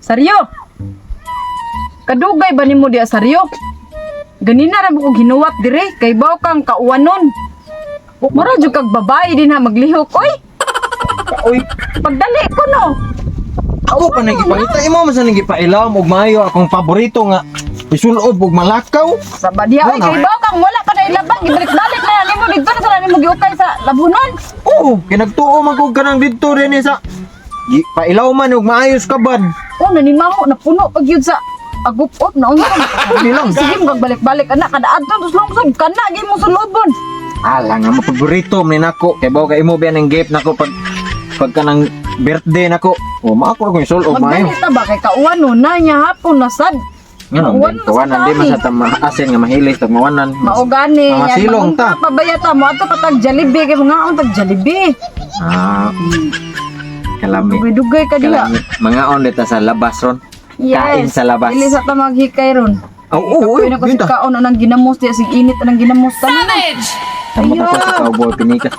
Saryo! Kadugay ba nimo diya, Saryo? Ganina ra mo kong hinuwat dire kay baw kang kauwanon. Mura jud kag babae din ha maglihok oy. Uy, Pagdali ko no. ako pa nagipangita imo man sa nagipailaw og maayo akong paborito nga isulob og malakaw. Sa badya oy Wala. kay baw kang wala ka na ilabang, gibalik-balik na nimo didto na sa nimo giukay sa labunon. Oo, kinagtuo man kog kanang didto din eh sa pailaw man og maayos ka bad. Oh, nanimaho napuno pag yun sa agup-op na unsa. Hindi lang. Sige mo balik-balik anak kada adto tos lungsod kana gyud mo sulobon. Ala nga mo paborito man ni nako kay baw kay imo biyan ang gift nako pag pag kanang birthday nako. O maako akong isulob maayo. Magdali ta ba kay kauwanon na niya hapon na sad. Ngano Kauwanon din kawanan sa di man tani. sa tama asin nga mahilis tag mawanan. Mao gani Mga yan, silong ta. Pabaya ta mo ato patag Jollibee kay mga on tag Jollibee. Ah. Kalami. Dugay-dugay ka diha. Kalami. Mga on dito sa labas ron. Kain sa labas. Dili sa ta maghikay ron. Oh, oo, Kapoy na ko yun sa ta. kaon anang ginamos diya sig init anang ginamos ta. Tama ta sa cowboy pinikas.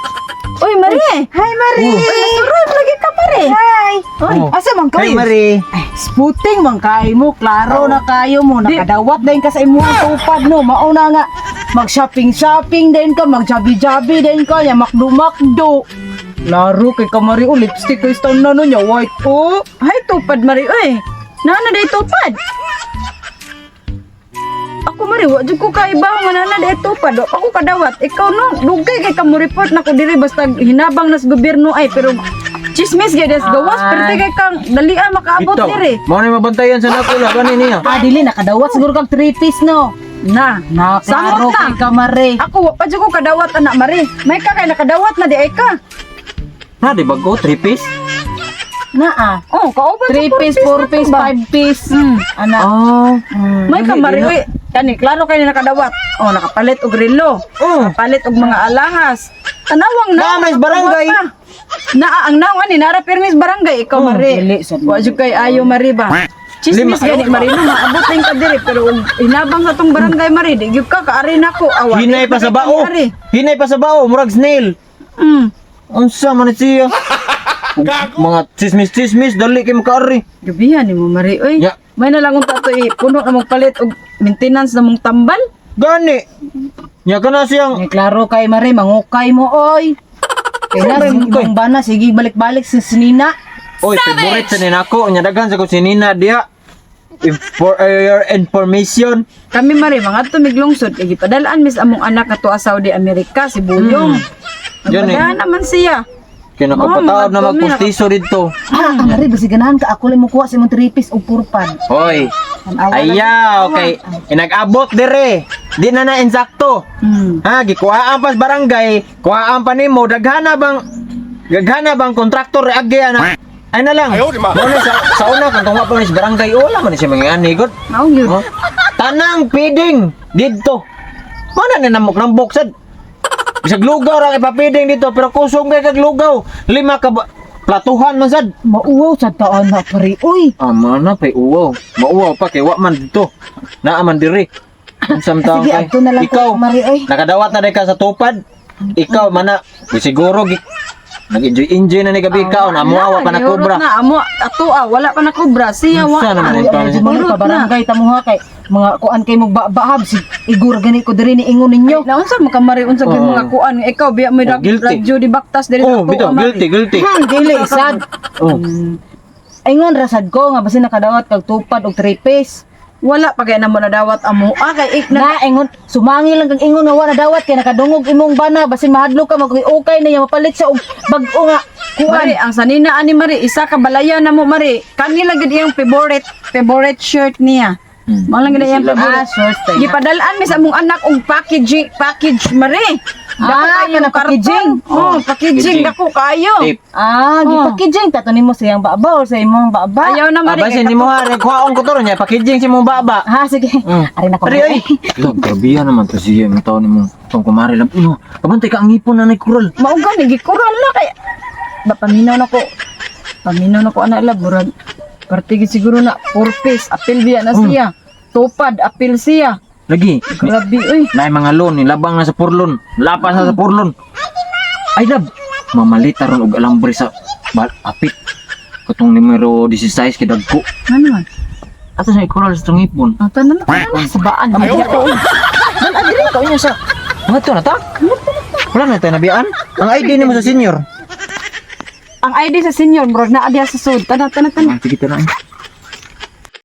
Oy Marie. Hi, Marie! Oy nasuroy lagi ka, Marie. Hi! Oy. Oh. Asa man Hey kayo? Marie. Sputing man kay mo, klaro na kayo mo, nakadawat din ka sa imuhang tupad no, mauna nga mag-shopping shopping din ka, mag-jabi-jabi din ka, ya makdo-makdo. Laro kay kamari oh, lipstick kay stand na no niya, white oh. Hay tupad, Marie oy. Nana day tupad. Ako, Marie, wa jud ko kaibaw nga nana day tupad. Wa pa ko kadawat. Ikaw no, dugay kay ka mo report na ko diri basta hinabang nas gobyerno ay pero chismis gyud des gawas Ay. pero kay kang dalia makaabot Bitaw. diri. Mao ni mabantayan sa nako la gani niya. Ah, dili nakadawat siguro kag 3 piece no. Na. Na, Samot klaro na. kay kamari. Ako wa pa jud ko kadawat anak, Marie. May ka kay nakadawat na di ay ka. Na di bago 3 piece. Naa. Oh, kauban 3 piece, 4 piece, 5 piece. Ana. Ah. May ka, Marie oy. Kani klaro kay nakadawat. Oh, nakapalit og relo. Oh. Palit og mga alahas. Tanawang Naa, may barangay. Naa ang naong ani nara permis barangay ikaw, Oh, Marie. dili, sad Wa jud kay ayo, Marie ba. Chismis Lima. gani, Marie, no maabot ning ka diri pero og hinabang sa tong barangay, Marie, di gyud ka kaari nako. Awa. Hinay pa sa bao. Hinay pa sa bao, murag snail. Unsa man ni siya? Mga chismis-chismis dali kay makaari. Gabihan nimo, Marie oy. Ya. May na lang unta to eh, puno na mong palit og maintenance na mong tambal. Gani. Nya kana siyang Ay, klaro kay Mare, mangukay mo, oy. Kay na, Mangukay. imong bana, sige, balik-balik sa sinina. Oy, favorite sa ninako nya daghan sa ko si Nina diha. For your information. Kami, Mari, mga tumiglungsod, kay gipadalaan mis among anak nga tuwa Saudi Amerika, si Buyong. Yun eh. Nagpadaan naman siya. Kay nakapataod na mga dumi, magpustiso didto. Ah, Mare, basi ganahan ka, ako lang mo kuha sa imong 3 piece o purpan. Hoy. Tanawa lang. Ayaw kay inag-abot dire. Di na na insakto. Ha, gikuhaan pas barangay, kuhaan pa nimo daghana bang kontraktor agi ana. Ay na lang. Ayaw, na sa una kung tungwa pa ni sa barangay wala man ni siya mga ani god. Maong yun. Oh. Tanang piding didto. Mana ni namok nambok sad. Bisag lugaw ra ipapiding dito pero kusog kay kag lugaw. Lima ka platuhan man sad. Mauwaw sa taan na, pare, uy. Ah, mana pay uwaw. Mauwaw pa kay wa man dito. Naa man diri. Unsam taon Sige, kay? adto na lang ko, Ikaw, Mari, oy. nakadawat na day ka sa tupad. Ikaw mana, di siguro gi nag-enjoy enjoy na ni gabi ka on amo awa pa na Gihurot kobra. Na, amo ato ah, wala pa na kobra. Siya wa. Unsa naman Uy, ang ay, medyo Hurot mali na. pa barangay tamo ha kay mga kuan kay mo bahab si Igor gani ko diri ni ingon ninyo. Naunsa mo ka, Mari, unsa gyud Oh. mga kuan ikaw biya mo Oh, guilty. radyo di baktas diri Oh, sa bitaw, ato, Mari. guilty, guilty. Dili sad. Oh. Ingon ra sad ko nga basin nakadawat kag tupad og 3 piece. Wala pa kay namo nadawat amo. Ah, kay ik na Na ingon sumangi lang kag ingon nga wa nadawat kay nakadungog imong bana basin mahadlok ka mag-ukay na iya mapalit siya og bag-o nga kuan. Mari, ang sanina ani Mari, isa ka balaya na mo, Mari. Kanila gid iyang favorite favorite shirt niya. Mao lang gid iyang Sila, favorite. Ah, short tayo. Gipadalaan mi sa among anak og packaging package, Mari. Dako Ah, kayo kanang packaging. karton. Oh, packaging Packaging. dako kayo. Tape. Ah, gipackaging tato nimo sa iyang baba or sa imong baba. Ayaw na, Mari. Aba Kay si nimo ha, kuhaon ko to ron nya packaging si mong baba. Ha, sige. Ari na ko. Ari ay. Love, grabihan naman to siya yung tao nimo. Tong kumari lang. No, kabantay ka ang ngipon na kural. Mao gani gikural na kay ba paminaw na ko. Paminaw na ko ana lab murag parte gid siguro na four piece apil biya na siya. Tupad apil siya. Lagi. Grabe oy. Naay mga loan, nilabang na sa purlon. Lapas na sa purlon. Ay lab, mamalita ron og alambre sa apit. Katong numero 16 kay dagko. Ano man? Ato sa ikural sa tungipon. Ah, tanan na, tanan na sa baan. Ay, ko. Nan adiri ka niya sa. Mga to na ta. Wala na tayo nabiyaan. Ang ID nimo sa senior. Ang ID sa senior murag naa diha sa sud. Tanan, tanan, tanan. Sige, tanan.